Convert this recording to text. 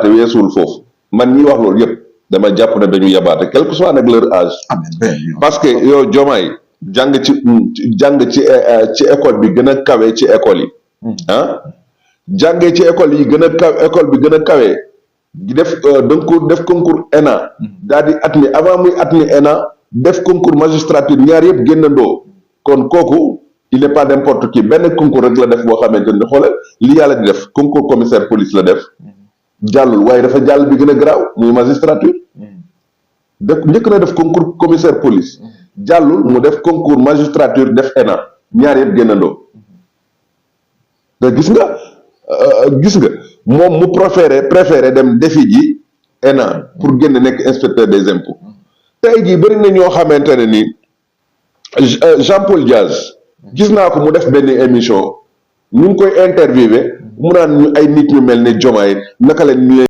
te weesuwul foofu man ñi wax loolu yëpp dama jàpp ne dañu yabaate quel que soit nag leur âge. parce que yow Diomaye jàng ci école bi gën a kawe ci école yi. jàngee ci école yi gën a kaw école bi gën a kawe def def concours ENA. daal di admis avant muy admis ENA def concours magistrature ñaar yëpp génnandoo kon kooku il n'est pas n'importe qui benn concours rek la def boo xamante ne xoolal li yàlla di def concours commissaire police la def. jàllul waaye dafa jàll bi gën a garaaw muy magistrature. njëkk na def concours commissaire police. jàllul mu def concours magistrature def ENA ñaar yëpp génnandoo. te gis nga moom mu préféré dem defi ji ENA pour génn nekk inspecteur des impôts. tey jii bëri na ñoo xamante ne ni Jean-Paul Diaz gis naa ko mu def benn émission ñu ngi koy interviewé mu naan ñu ay nit ñu mel ne Diomaye naka la ñu